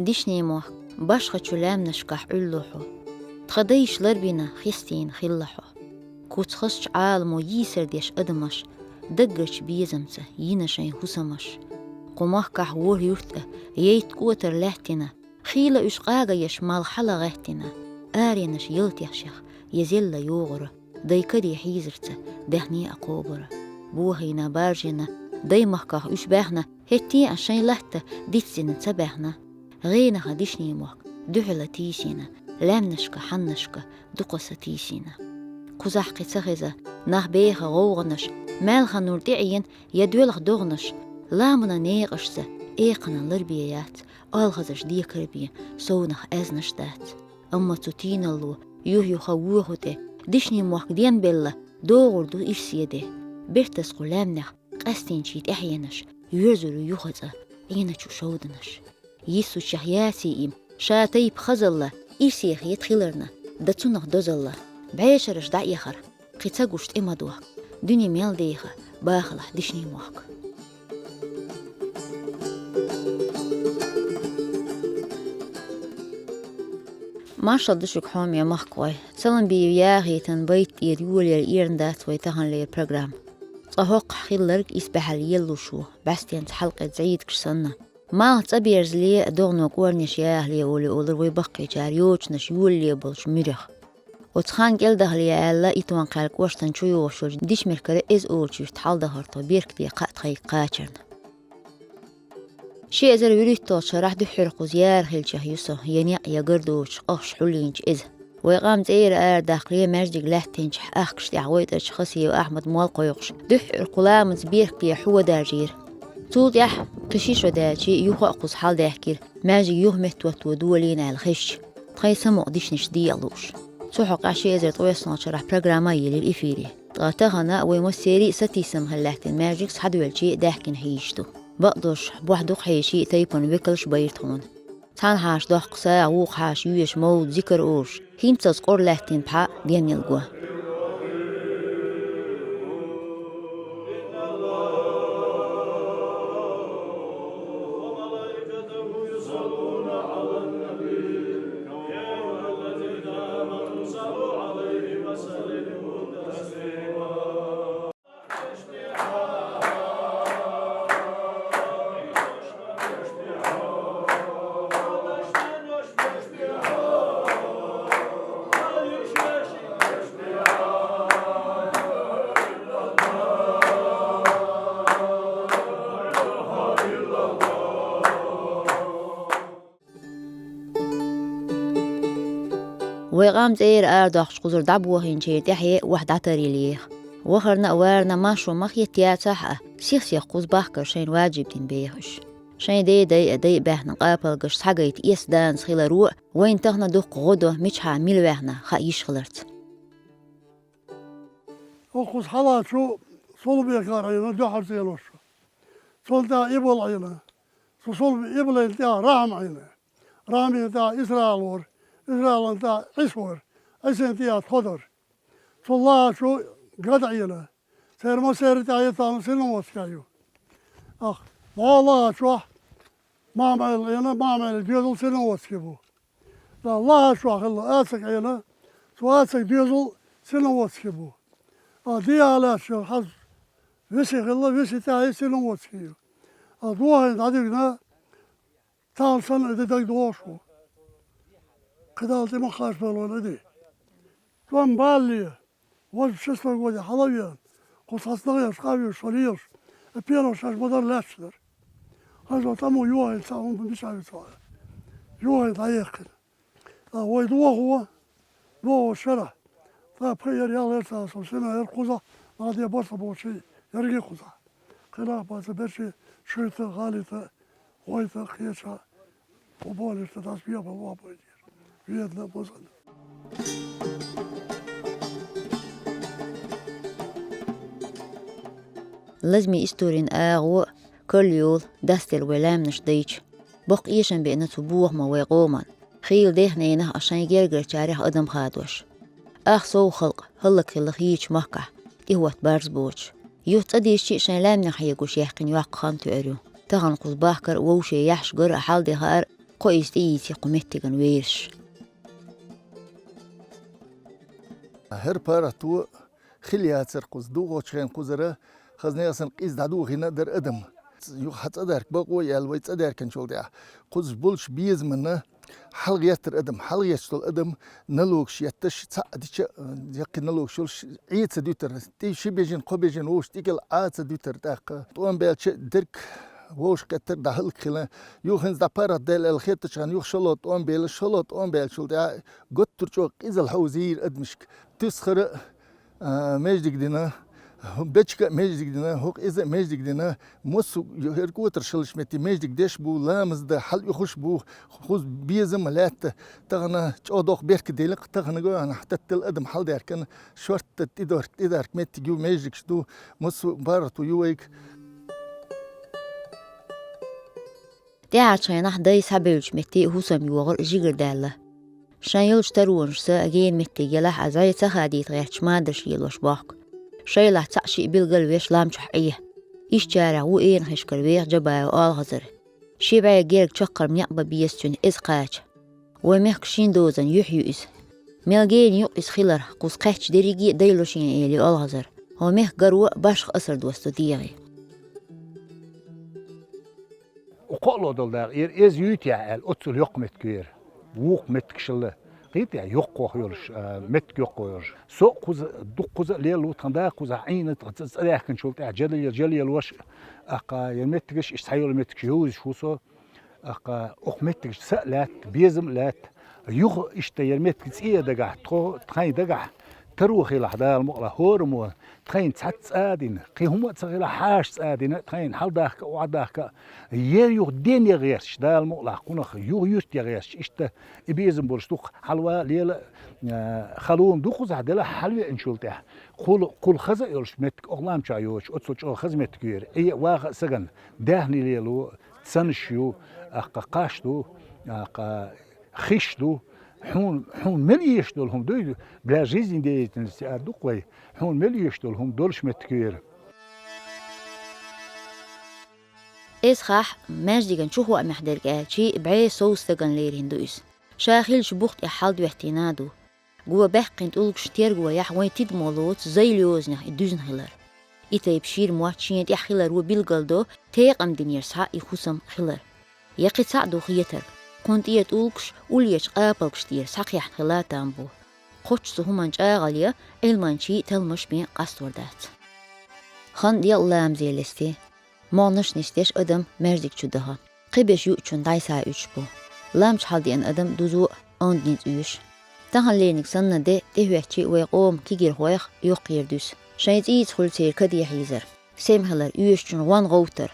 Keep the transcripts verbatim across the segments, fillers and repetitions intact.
Дишни мохк, башхачу лаьмнашкахь Ӏуьллу хьо. Тха дайша ларбина хестийна хилла хьо. Куц хазачу Ӏаламо йийсар деш адамаш, даггарчу безамца йина шайн хӀусамаш. Кху махкахь ворхӀ юрт а, яйтта кӀотар лаьттина, хийла уьш къага еш мал хьала гӀаьттина, аренаш ялтех шех, езелла йогӀура, дай каре хьийзарца, даьхне а кхобура. Бохийна, баржийна, дай махках уьш баьхна, хӀетте а шайн латта дицдина ца баьхна. ГӀенаха дишни мохк дуьхьала тийсийна, лаьмнашка, хьаннашка дукха са тийсийна. Кхузахь кхин ца хеза, нах беха гӀовгӀанаш, маьлхан нур тӀеӀена я доьлха догӀанаш, ламанан некъашца экханан ларбе яц, алхазаш декар бен совнах аьзнаш дац. Амма цу тийналло юх-юха воху тӀе, дишни мохк денбелла, догӀур ду ирсе де. Бертас кху лаьмнех къаьстинчийн тӀаьхьенаш, йоьрзур ю юха цӀа Ӏеначу шовданаш. Йиссучех яций им, ша тайпа хазалла, ирсе хета хиларна, дан цунах дозалла. БӀешараш дӀаэхар, кхин ца гуш тӀе ма дохк, дуьне мел деха, бахалахь дишни мохк. Маршалла ду шуьга, хьоме махкахой. Цаламбиев ЯхӀитан байт тӀера йолаелла эрна дац вай таханлера программа. Цкъа хӀоккхахь хилларг исбаьхьалла еллуш ву, бӀаьстенца хьалкъедда зӀийдигаш санна. Малх цӀа берзале, догӀано кӀорнеш яхале олий олура вай баккхийчара йочанаш йолале болчу муьрех. Оцу хан кӀел дахале аьлла, Итон-Кхаьллан кӀоштан чу йогӀуш йолчу Дишмиркара Эза олучу юьрта хьаладахара тхо беркате кхаъ тхайга кхачарна. Ши эзар вуьрхӀитталгӀачу шарахь дуьххьара кхуза яра хилчех ю со, я некъ, я гар доцуш, ахча хьулйинчу эза. Вай къам цӀера арадаккхале, маьждиг лаьттинчохь ахкаш тӀехь гойтӀарчу Хасиев Ахьмада мол кхойкхуш, дуьххьара кху ламанца беркате хьо даржийра. Цул тӀаьхьа кхин ши шо даьлчи, юха а кхуза хьаладаьхкира, маьждиг юха меттахӀотто долийна аьлла хезча, тхайн самукъа дишнаш декъа лууш. Цу хьокъехь ши эзар ткъоьсналгӀачу шарахь программа а елира эфире. Ткъа тахана вай массеран а сатийсам хила лаьттина маьждиг схьадоьлчи даьхкина хьийзаш ду. Бакъдолуш, бохь дукха хьеший, тайпана векалш а байра тхуна. Цхьана хьаша доккха сагӀа, вукху хьаша йоьшу мовлид, зикар олуш, хӀинццалц кӀор лаьттина пхьаъ денйилла го. Вай къам цӀера арадоккхуш кхузара дӀабохийначеран тӀаьхье охьа дӀатарйилла еха. Вахарна а, варна а маршо ма хетта яцахь а, сих-сиха кхуза бахкар шайна ваджиб дина беха уьш. Шайн ден дай а, дай а баьхна къапалгаш схьагайта эс данца хиларо а, вайна тахана дуккха гӀо до, мичахьа мила ваьхна хаа йиш хиларца. Оха кхуза хьалачу Сулбекара Ӏийна дуьххьара цӀенош. Цунна тӀехь Ибал Ӏийна. Цу Сулб-, Ибалайна тӀехь Рахьма Ӏийна. Рахьмина тӀехь Исраил вара. Исраилан тӀехь Ӏиса вара. Ӏисина тӀехь тхо дара. Цу лахачу Гада Ӏийна. Церан массеран тӀехь я тахана Синноводский ю. Ах, бӀо лахачохь Махьмаил Ӏийна, Махьмаила доьзал Синноводский бу. Да, лахачохь хилла Ацаг Ӏийна, цу Ацаг доьзал Синноводский бу. А, дехьа лаьтташ хьажа Виси хилла, Виси тӀехь Синноводский ю. А, дохийна дӀадигна, тахана санна и де дагадогӀуш ву. КхидӀа тӀе ма кхачбалло и де. Тхо-м балале, восемьдесят шестой годе хьала а веана, кху цхьацца нах еш, къа а вуьйш, со лелаш, и пено шаьш ма-дарра лаьтташ дара. Хьажа, тӀамо йохийна цхьа хӀума мичахь ву цхьа. Йохийна дӀаяьккхина. Ткъа вай дохо, дохо шарахь. Ткъа пхи яр ял яр цхьа со сина яр кхузахь, нах де барса болчий, ярги кхузахь. Кхин нах баца берчий, шуьйта, гӀалита, гӀойта, кхеча, кху болешта дас вебал вабойдир. Ведна бузана. Лазаме историн агӀо, карла йолу, дастелла вай лаьмнаш дайча. Боккха эшам беана цу бохамо вай къоман. Хийла дехненах а, шайн гергарчарех адам хадош. Ах сов халкъ, хӀаллакьхилла хийча махкахь, тӀехӀотта барз боцуш. Юха цӀа дийшча а шайн лаьмнех хьегуш яьккхина йоккха хан тоьар ю. Тахана кхуза бахкар а, вовше яхьаш гар а хьал де хаар, кхо из тӀеийци кху меттиган вайраш. ХӀара паргӀато хила яцар кхуза, духучу хенахь кхузара, хаза нехан санна къиза дӀадохийна а дара адам. Юха хьан цӀа дарг бакъо а яьлла, вай цӀа даьркинчул тӀаьхьа кхуза болчу безаманна хьалагӀеттара адам, хьалагӀетташ долу адам налогаш етташ цхьаъ дича, яккхий налогаш йолуш Ӏе ца дуьтура, тӀе ши бежана, кхо бежана вовшашна тӀекӀел Ӏа ца дуьтура тӀаккха. ТӀом баьлча дерг вовшахкхеттара дӀахӀаллакьхилла. Юха хӀинца дӀа паргӀат даьлла аьлла хеттачу хенахь юха шолгӀа тӀом белла, шолгӀа тӀом баьллачул тӀаьхьа готтур чӀогӀа къизалла хьовзийра адамашка. Туьсхара а, маьждиг дина, хӀу-, бечка а маьждиг дина, хӀокху иза а маьждиг дина, массо а хӀерга отар шаллаш метте маьждиг деш бу, ламаз дан хьалаоьхуш бу, хӀуза безам а лаьтта, тахана чӀогӀа доккха беркат делла-кх, тахана го хьан хьататтал адам хьалдаьркана, шортта тӀедорк, тӀедарк меттиг ю, маьждигаш ду, массо а паргӀато ю вайга. ТӀаьхьарчу хенахь дай схьабевллачу метте хӀусам йогӀура жигара даьлла. Шайн йолчу таронашца гена меттиг елахь а, зӀе ца хадийта гӀерташ мадарш лелош бохку. Шайлахь цхьаъ-шиъ билгал а веш лам чохь Ӏе. Ишттачарех ву Эйнхишкара веха Джабаев Олхазар. Ши бӀе герга чаккхарма некъ бан беза цуьнан эза кхача. Вайн мехкан шина дозанна юьхь ю иза. Мел гена юкъ иза хиларх, кхуза кхаьчча дерриге а дайло шена, элира Олхазара. Хьо мехкан гаро а башха асар доссадо дегӀе. КхоалгӀа долу дакъа, эра эза юьйтехь аьлла, оццул йоккха меттиг яра. Вукху меттигашалла гӀийтехь йоккхох йолуш, а, меттиг йоккхо йолуш. Со а кхуза, дуккхуза а лелла ву, тхан да кхузахь Ӏийна, тхан ца, ца даьхкинчул тӀаьхьа жалел-, жалелош, аккха, я меттигаш, иштта цхьайолу меттигаш йовзуш ву со. Аккха, окху меттигаш са а лаьтта, безам а лаьтта. Юха иштта яра меттиг цӀе а дагахь, тхо, тхайн дагахь таро хилахь, Дала мукъалахь, хӀораммо тхайна цхьацца цӀа а дина, кхин хӀума а ца хилахь, хьаша цӀа а дина, тхайна хьаладахка а, охьадахка а, ер юха дене гӀерташ, Дала мукъалахь, кхунах юха юьртде гӀерташ, иштта и безам болуш дукха хьалава а лела а, халонан дукхазахь дела хьалавеанчул тӀаьхьа, кхул, кхул хаза а йолуш меттиг, окху лам чохь йоцуш, оццул чӀогӀа хаза меттиг ю яра, Ӏе а, ваха а сагана, даьхни лело, цанаш ю, аккха, кхаш ду, аккха, хиш ду, хьуна, хьуна мел эшаш долу хӀума дуй, для жизнедеятельности ара ду-кх вай, хьуна мел эшаш долу хӀума долуш меттиг ю яра. Эзхахь, маьждиган чухоамехь дерг аьлчи, бӀе сов стагана лерина ду иза. Ша хиллачу бух тӀехь хьаладоьттина а ду. Го баьккхина тӀулгаш терго яхь вайн тидам лоцу зайла йозанех и дуьзна хилар. И тайпа шира мотт шена тӀехь хиларо билгалдо текъам динера схьа и хӀусам хилар. Я кхин цхьаъ ду хетарг, кхунна тӀера тӀулгаш уллечу къапалгаш тӀера схьакхехьна хила а там бу. Кхоччуш цу хӀуманна чӀагӀале Ӏилманчийн талламаш бен къастор дац. Хан декъа ламазе лести. МогӀанаш нисдеш адам маьждиг чу даха. Кхиберш юучунна дӀасхьа уьдуш бу. Лам чу хьаладеана адам дузо а онда ницкъ оьшу. Таханлерниг санна де тӀехӀоьттичи вай къоман кегийрхойх йоккхера дуьсу. Шайн цӀийца хуьлу церан каде хьийзар. Сема хилар, оьшучунна гӀон гӀовттар.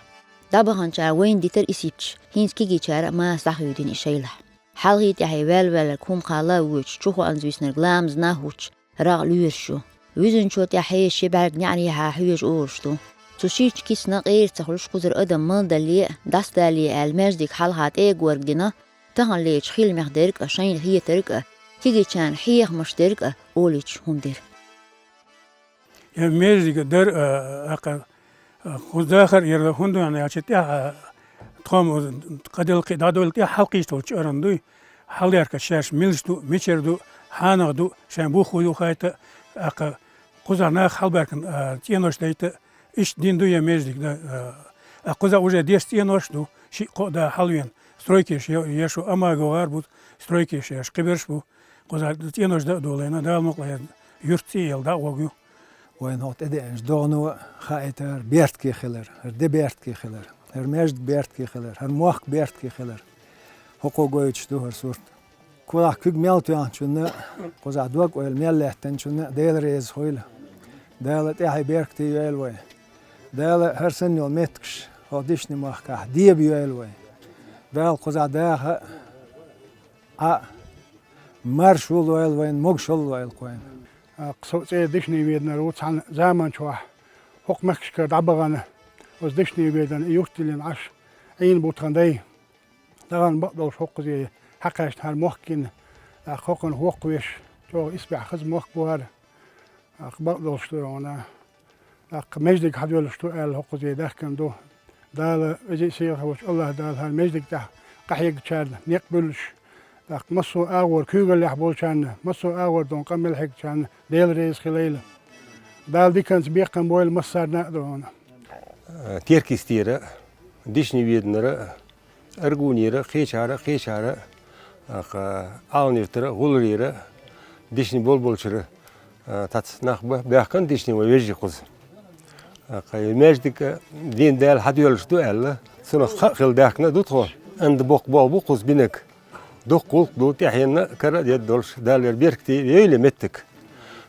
ДӀабаханчара вайна дитар и сипча, хӀинца кегийчара а маса дӀахуьйдина и шайлахь. Хьалхе тӀаьхье ваьлла-ваьлларг хӀума кхалла а воьдуш, чухоанза виснарг ламаза нах а хӀуттуш, рагӀ лоьраш ю. Вуьзначо тӀаьхье ши бӀаьрг неӀарехьа хьоьжуш олуш ду. Цу ширачу кица къера ца хуьлуш кхузара адам малдалле а, дӀасадалле а аьлла, маьждиг хьалха тӀегорга дина, таханлерчу хиламех дерг а, шайна хетарг а, кегийчарна хьехамаш дерг а олуьйтуш хӀума дира. Я маьждиг дара, а, аккха, а, кхуза дахар яра, хӀунда аьлча тӀехь, а, тхо-м кхаделла кхин дӀадолла тӀехь хьалакхийча волчу аран дуй. Хьалдаьрка шаьш милаш ду, мичара ду, хьанах ду, шайн бух хӀу ю хайта, аккха кхуза нах хьалбаьркан, а, цӀенош дайта, иштта дин ду я маьждиг дан, а, а кхуза уже деш цӀенош ду, шиъ-кхоъ да хьалвен, стройкеш е-, еш ву, Амаго гӀар бу, стройкеш еш, кхиберш бу. Кхуза цӀенош дан а долийна, Дала мукъалахь, юрт цӀе а елла дӀа а гӀоргйу. Вайна хӀокху тӀедеанчу догӀано хаийта хӀара бертке хилар, хӀара де бертке хилар, хӀара маьждиг бертке хилар, хӀара мохк бертке хилар. ХӀокхо гойтуш ду хӀара сурт. Кхузахь куьг мел тоьхначунна, кхузахь дог-ойла мел лаьттанчунна Дела реза хуьйла. Дала тӀаьхье беркате йойла вай. Дала хӀара санна йолу меттигаш хӀокху Дишни-махкахь деба йойла вай. Дала кхузахь даха а, Ӏа а маршалла лойла вайна, могушалла лойла кхойна. Со цӀе Дишни Веданара ву, цхьана заман чохь хӀокху мехкашкара дӀабахана, оцу Дишни Ведана и юрт диллина Ӏаш Ӏийна бу тхан дай. Тахана бакъдолуш хӀокхузе хьакхаьчна хӀара мохк гина, тӀаккха хӀокхунна хӀокху веш, чӀогӀа исбаьхьа хаза мохк бу хӀара. ТӀаккха бакъдолуш ду хьуна. ТӀаккха маьждиг хьадоьллуш ду аьлла хӀокхузе даьхкина ду. Дала, веза а сийлахь волчу АллахӀ Дала хӀара маьждиг тӀехь къахьегачарна некъ буьллуш, тӀаккха массо а агӀор куьйгаллехь болчарна, массо а агӀор дон къа мел хьегачарна Дела реза хилийла. Дала диканца бекхам бойла массарна а дона. Теркйистера, Дишни-Веданара, Аргунера, кхечара, кхечара, тӀаккха Ӏалан-Юртара, ГӀуллера дишни болболчара, а, тац нах ба, баьхкан дишни вай вежарий кхуза. ТӀаккха и маьждиг, а, дин Дала хьадоьллуш ду аьлла, цунах хаа хилла даьхкина ду тхо. Андан боккха болх бу кхуза бинарг. Дукха гӀуллакх ду, тӀаьхьенна кара а дедда долуш, Дала яра беркате йойла меттиг.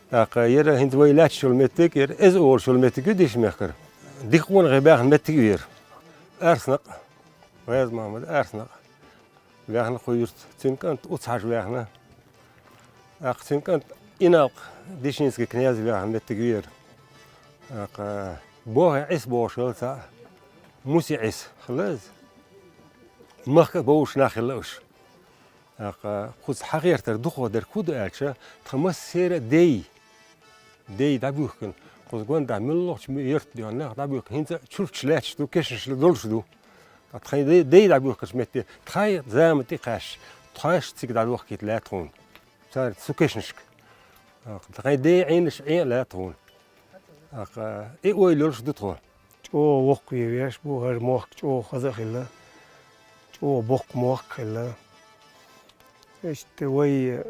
ТӀаккха яра хӀинца вай лаьтташ йолу меттиг, яра Эза олуш йолу меттиг ю Дишни-Мехкара. Дика къонахий баьхна меттиг ю яра. Арснакъ, ГӀаза-Мохьмад Арснакъ ваьхна кху юьрта, цуьнан кӀант Уц-Хьаьжа ваьхна. ТӀаккха цуьнан кӀант Иналкъ, Дишинский князь ваьхна меттиг ю яра. ТӀаккха Бохий Ӏис бохуш хилла цхьаъ, Муси Ӏис хилла иза. Махка а бовзуш нах хилла уьш. ТӀаккха кхуза хьагӀертар дукхахдерг хӀун ду аьлча, тхан массеран а дай, дай дӀабуьхкина, кхуза гондахь муьлххачу юьртан нах дӀабуьхкина, хӀинца а чурташ лаьтташ ду, кешнаш долуш ду. Ткъа тхайн дай, дай дӀабуьхкучу метте тхайн зама тӀе а кхаьчча, тхоьш цига дӀадохкийта лаьтта хьуна. Цара цу кешнашка. Тхайн дай Ӏенаш Ӏен а лаьтта хьуна. ТӀаккха и ойла йолуш ду тхо. ЧӀогӀа воккхаве веш бу, хӀара мохк чӀогӀа хаза а хилла, чӀогӀа боккха мохк а хилла. Иштта вай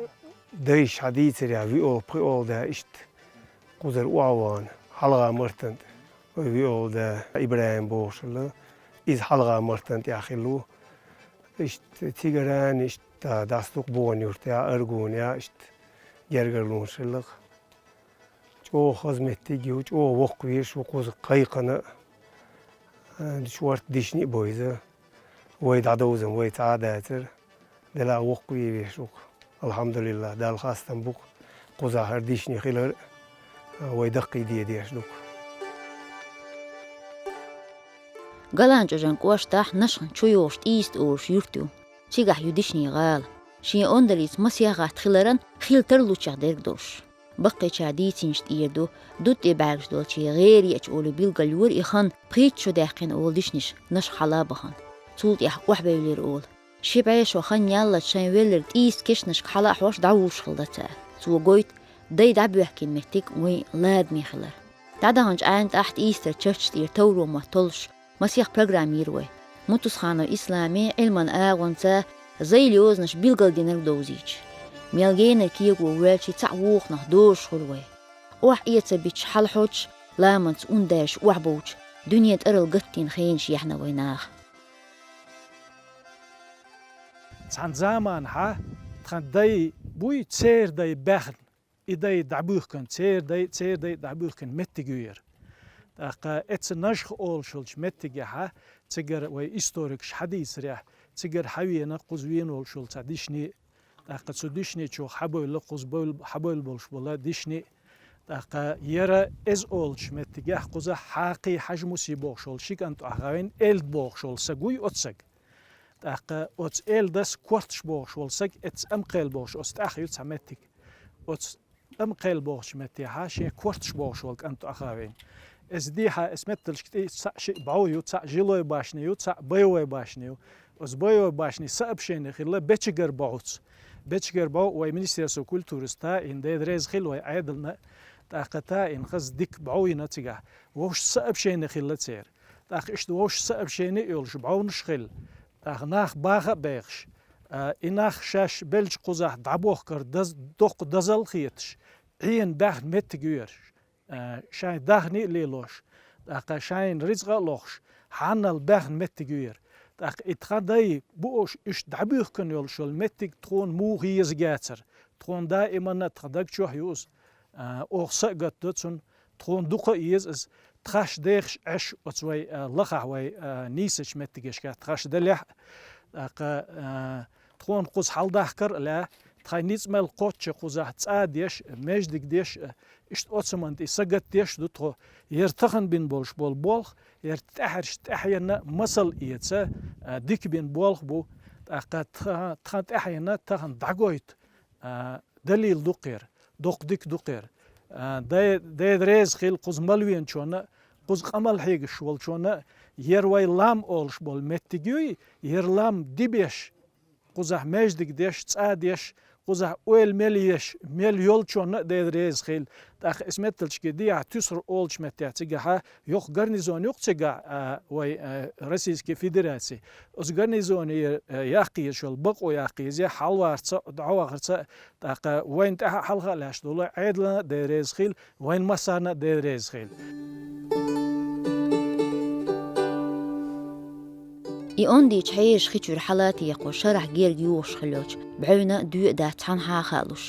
дайша хьадийцарехь, виъолгӀа-пхиъолгӀа да иштта кхузара охьавахана, хьалха-мартан тӀе. Вай виъолгӀа да ИбрахӀим бохуш хилла, иза хьалха-мартан тӀехь хилла ву. Иштта цигара а иштта дӀасадукха Бохана-Юртехь, Аргунехь, иштта гергарлонаш хилла-кх. ЧӀогӀа хаза меттиг ю, чӀогӀа воккхавеш ву кхуза кхайкхина а, шорта дишни а бу иза. Вай дӀадовза вай цхьа а дацара. Делахь воккхаве веш ву-кх. АлхьамдулиллахӀ, Далла хастам бу-кх, кхузахь хӀара дишни хилар а, вай даккхийде дезаш ду-кх. ГаланчӀожан кӀоштахь Нашхана чу йогӀуш ТӀийста олуш юрт ю. Цигахь ю Дишни-гӀала. Шен ондаллица масех гӀатта хиларан хила тарлучех дерг долуш. Баккхийчара дийцинчу тӀера ду, дуда тӀе бӀаьргаш долчийн гӀера еача олий билгалйора и хан, пхийтта шо даьккхина олу дишнаш Нашха хьала а бахана. Цул тӀаьхьа охьабевлира олу. Ши бӀе шо хан яллалц шайн велларг ТӀийста кешнашка хьала а хьош дӀавуллуш хилла цара. Цо гойту, дай дӀабоьхкина меттиг вайн ладаме хилар. ДӀадаханчу Ӏаьнан тӀехь ТӀийстара чарташ тӀера тавро мотт толлуш, масех программа йира вай. Мутусханов Исламан Ӏилманан агӀонца зайн йозанаш билгалдинарг довзийча. Мел генара кего воьлча цхьаъ вукхунах дозуш хуьлу вай. Охьа эца бича хьалахьочуш, ламанца ун даьржаш охьабовчу, дуьне тӀарал гатдина хенаш яьхьна вай наха. Цхьана заманахьа тхан дай буй, церан дай баьхна. И дай дӀабуьхкина, церан дай, церан дай дӀабуьхкина меттиг ю яра. ТӀаккха эцца Нашха олуш йолчу меттигехьа, цигара вай историкаш хьадийцарехь, цигара хьавена кхуза вена волуш волу цхьа дишни, тӀаккха цу дишни чу хьабевлла, кхуза бевл-, хьабевлла болуш бола дишни, тӀаккха яра Эза олучу меттигехь кхуза Хьакхий Хьажа-Муси бохуш волу ши кӀант охьахавина, Эльд бохуш волу саг вуй оцу саг. ТӀаккха оцу Эльдас Корташ бохуш волу саг, эцца Амкхел бохуш, оцу тӀехь ю цхьа меттиг. Оцу Амкхел бохучу меттехьа шен Корташ бохуш волу кӀант охьахавина. Эза дехьа, эс метталшка тӀе цхьаъ шиъ бӀов ю, цхьаъ жилой башни ю, цхьаъ боевой башни ю. Оцу боевой башни сообщение хилла Бечигар бӀовца. Бечигар бӀов вай Министерство культурас таӀийна, Дела реза хила вай Ӏедална, тӀаккха таӀийна хаза дика бӀов йина цигахь. Вовшашца сообщение хилла церан. ТӀаккха иштта вовшашца сообщение а йолуш бӀовнаш хилла. ТӀаккха нах баха а бехаш, а, и нах шаьш беллачу кхузахь дӀабохкар даз-, доккха дозалла хеташ, Ӏена баьхна меттиг ю яра. А, шайн даьхни а лелош, тӀаккха шайна рицкъа а лохуш, хьанал баьхна меттиг ю яра. ТӀаккха и тхан дай бу уьш, уьш дӀабуьхкина йолуш йолу меттиг тхуна муха еза гацара. Тхуна даиманна а тхан даг чохь ю иза. А, оха са а гатдо цунна, тхуна дукха а еза иза. Тхаш дехаш Ӏеш оцу вай, а, лахахь вай, а, нийсачу меттигашка тхаш делехь а, тӀаккха, а, тхуна кхуза хьаладахкар а лаьа, тхайн ницкъ мел кхоччу кхузахь цӀа а деш, маьждиг деш, а, иштта оцу хӀуманна тӀе сагатдеш а ду тхо. Яра тахана бина болуш болу болх, яра тӀаьхьарш тӀаьхьенна а масал эца, а, дика бина болх бу. ТӀаккха тха-, тхан тӀаьхьенна тахана дӀагойту, а, далил ду-кх яра, доккха дика ду-кх яра. А, Де-, Дела реза хила кхуза мел веначунна а, кхуза къамел хьегаш волчунна а, Ер вай лам олуш болу меттиг юй, ер лам дибеш, кхузахь маьждиг деш, цӀа деш, кхузахь ойла мел еш, мел йолчунна а Дела реза хила. ТӀаккха эс метталчке дехьа Туьсар олучу меттехь цигахьа йоккха гарнизон юкъа цигахь, а, вай, а, Российский Федераций. Оцу гарнизоне, а, яккхийша йолу бакъо яккхийза, хьалаварца а, дӀавахарца а, тӀаккха вайна тӀаьхьа а хьалха а лаьтташ долу Ӏедална а Дела реза хила, вайн массарна а Дела реза хила. И ондичу хьешан хи чуьра хьала а текхо шарахь герга юхуш хилла йолчу бӀевна а доьа а дац цхьанхьа а хаалуш.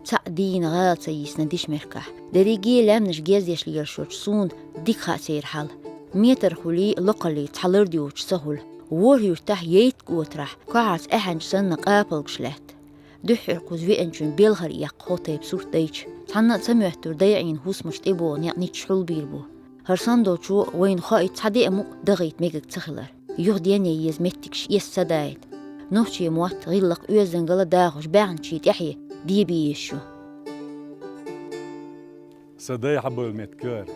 Цхьаъ дийна гӀала ца йийцина дишмехкахь. Дерриге а лаьмнаш гездеш лелаш йолчу суна дика хаьа церан хьал. Метр хуьлий, локхаллий цхьа лард йоцуш ца хуьлу. ВорхӀ юьртахь, Яйтта-Котарахь, кхахьарца аьхьанча санна къапалгаш лаьтта. Дуьххьара кхуза веанчун белхар эккха хӀо тайпа сурт дайча, цхьанна а ца моьттура дайгӀийн хӀусамаш тӀебогӀу некъ ничча хьулбийр бу. ХӀара санна долчо вайна хоуьйту цхьа де а мукъа дахийта мегаг ца хилар. Юха денъян еза меттигаш эс ца дайта. Нохчийн мотт, гӀиллакх оьздангалла дахош баьхначийн тӀаьхье дебе езаш ю. Сан дай хьабевлла меттиг ю хӀара,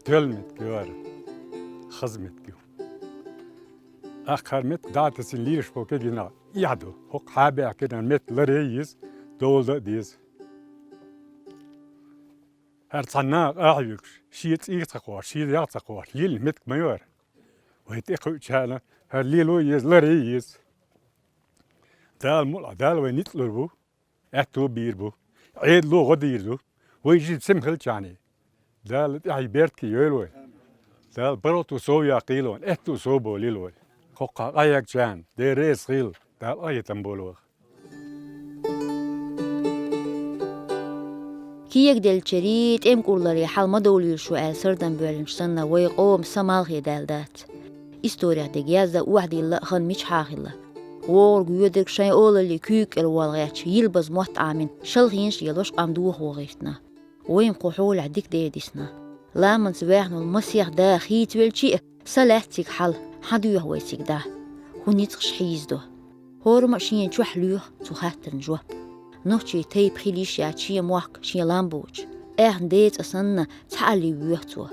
тоьлла меттиг ю хӀара, хаза меттиг ю. Аккха хӀара меттиг дӀа а тесина лелаш болу кегий нах эхь ду. ХӀокху хьабаьхкина хӀара меттиг ларъян а еза, довла дан а деза. ХӀара цхьана наха къахьоьгуш, шен цӀийх ца кхош, шен зех ца кхош, лелийна меттиг ма ю хӀара. Вай тӀекхуьучарна хӀара лело а еза, ларъян а еза. Дала мукъ лахь, Дала вай ницкъ лур бу, аьтто бийр бу, Ӏедало гӀо дийр ду. Вай жин сема хилчахьана, Дала тӀаьхье беркате йойла вай. Дала паргӀато сов яккхийла вайн, аьтто сов болийла вай. ХӀокху къахьегначарна Дела реза хила, Дала къахетам бойла вайх. Кегаделлачерий, тӀемкӀурларий хьал ма довлийла шу аьлла сардам боьллинчу санна, вай къоман са малхе даьлла дац. Историх дерг яздан охьадилла а хан мичахьа хилла. ВогӀург, воьдург шайн олаллин куьйга кӀела волла гӀерташ, йилбаза мотт Ӏамийна, шалхенаш а лелош, къам дохо гӀиртина. Вайн кху хьолехь дика дердисна. Ламанца ваьхна волу масех да хийцавелча а, са лаьтта цига хьала, хьан доьху вай цига дӀа? ХӀун ницкъаш хьийзадо? ХӀораммо а шена чохь лоьху цу хаттарна жоп. Нохчийн тайпа хила йиш яц шен мохк, шен лам боцуш. Аьхна ден цӀа санна, цхьаалле воьху цо.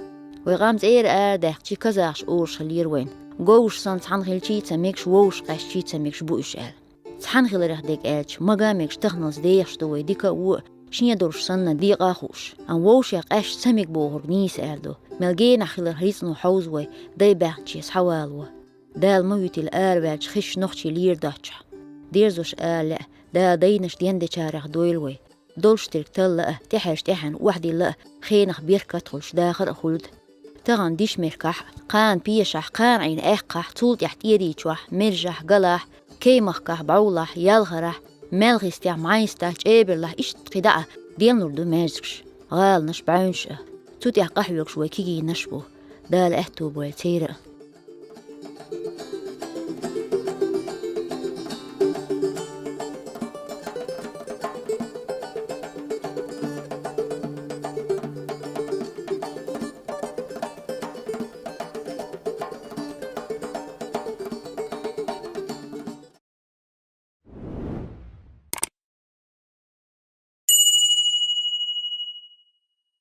Вай къам цӀера арадаьккхича, казахаш олуш хиллера вайна. Говш санна цхьаьна хилчий а ца мегаш, вовш къаьстчий а ца мегаш бу уьш аьлла. Цхьаьна хиларех дерг аьлча, мага а мегаш таханалц дехаш ду вай дика а, вон а, шен долуш санна, декъа а хууш. Амма вовшех къаьсташ ца мега бохург нийса аьлла ду. Мел генахь хиларх рицкъано хьовзу вай, дай баьхначе схьавало. Дала ма вуьтийла араваьллачу хезачу нохчийн лийра доцчохь. Дерзош ала лаьа, Дала дайнаш дендечарех дойла вай. Долуш дерг талла а, тӀаьхьарчу тӀаьхьенна охьадилла а, хенах беркат а хуьлуш, дахар а хуьлда. Тахана дишмехкахь, кхана пешахь, кхана Ӏийна аьккхахь, цул тӀаьхьа тӀерийчохь, мержахь, галахь, кей-махкахь, бӀовлахь, ялхарахь, маьлхан йистехь, маьӀан йистехь, чӀебарлахь, иштта кхин дӀа а денлур ду маьждигаш. ГӀаланаш, бӀаьвнаш а. Цу тӀехь къахьоьгуш вай кегийнаш а бу. Дала аьтто бойла церан а.